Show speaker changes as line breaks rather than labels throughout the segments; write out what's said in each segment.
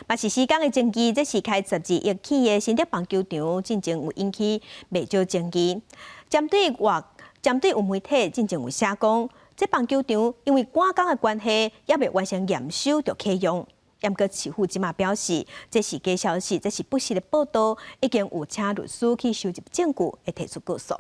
嘛是時間的爭議，這是開12億起的新竹棒球場，進前有引起袂少爭議。針對外，針對有媒體進前有寫講，這棒球場因為趕工的關係，猶未完成驗收就啟用。毋過市府這馬表示，這是假消息，這是不實的報道，已經有請律師去收集證據，會提出告訴。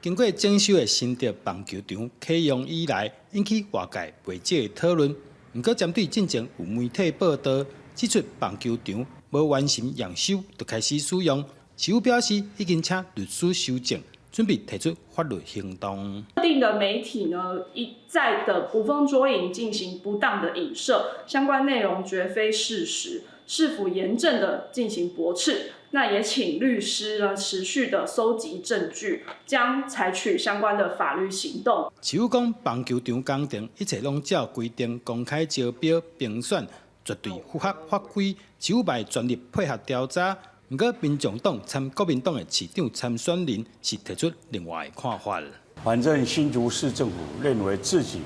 經過整修的新竹棒球場啟用以來，引起外界袂少的討論。毋過，針對進前有媒體報道指出棒球場無完成驗收就開始使用，市府表示已經請律師搜證，準備提出法律行動。
特定的媒體呢，一再的捕風捉影，進行不當的影射，相關內容絕非事實，市府嚴正的進行駁斥。那也請律師呢持續的蒐集證據，將採取相關的法律行動。
市府講棒球場工程一切攏照規定公開招標評選，絕對符合法規，市府會全力配合調查。毋過，民眾黨參國民黨的市長參選人是提出另外的看法。
反正新竹市政府認為自己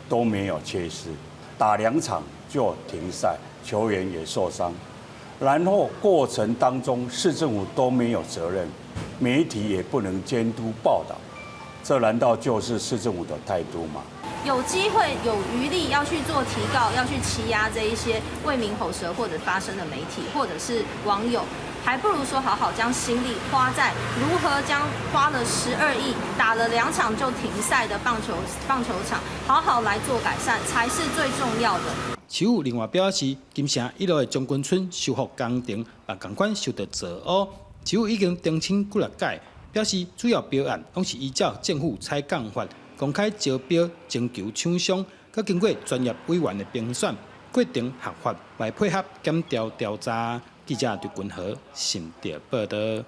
都沒有缺失，打兩場就停賽，球員也受傷，然後過程當中市政府都沒有責任，媒體也不能監督報道，這難道就是市政府的態度嗎？
有機會有餘力要去做提告，要去欺壓這一些為民喉舌或者發聲的媒體，或者是網友。還不如說好好將心力花在如何將花了12億打了兩場就停賽的棒球場好好來做改善，才是最重要的。
市府另外表示，金城一路的將軍村修復工程也仝款受到阻撓，市府已經澄清幾若擺，表示主要標案攏是依照政府採購法公開招標徵求廠商，閣經過專業委員的評選，過程合法，來配合檢調調查。記者劉君和新竹報道。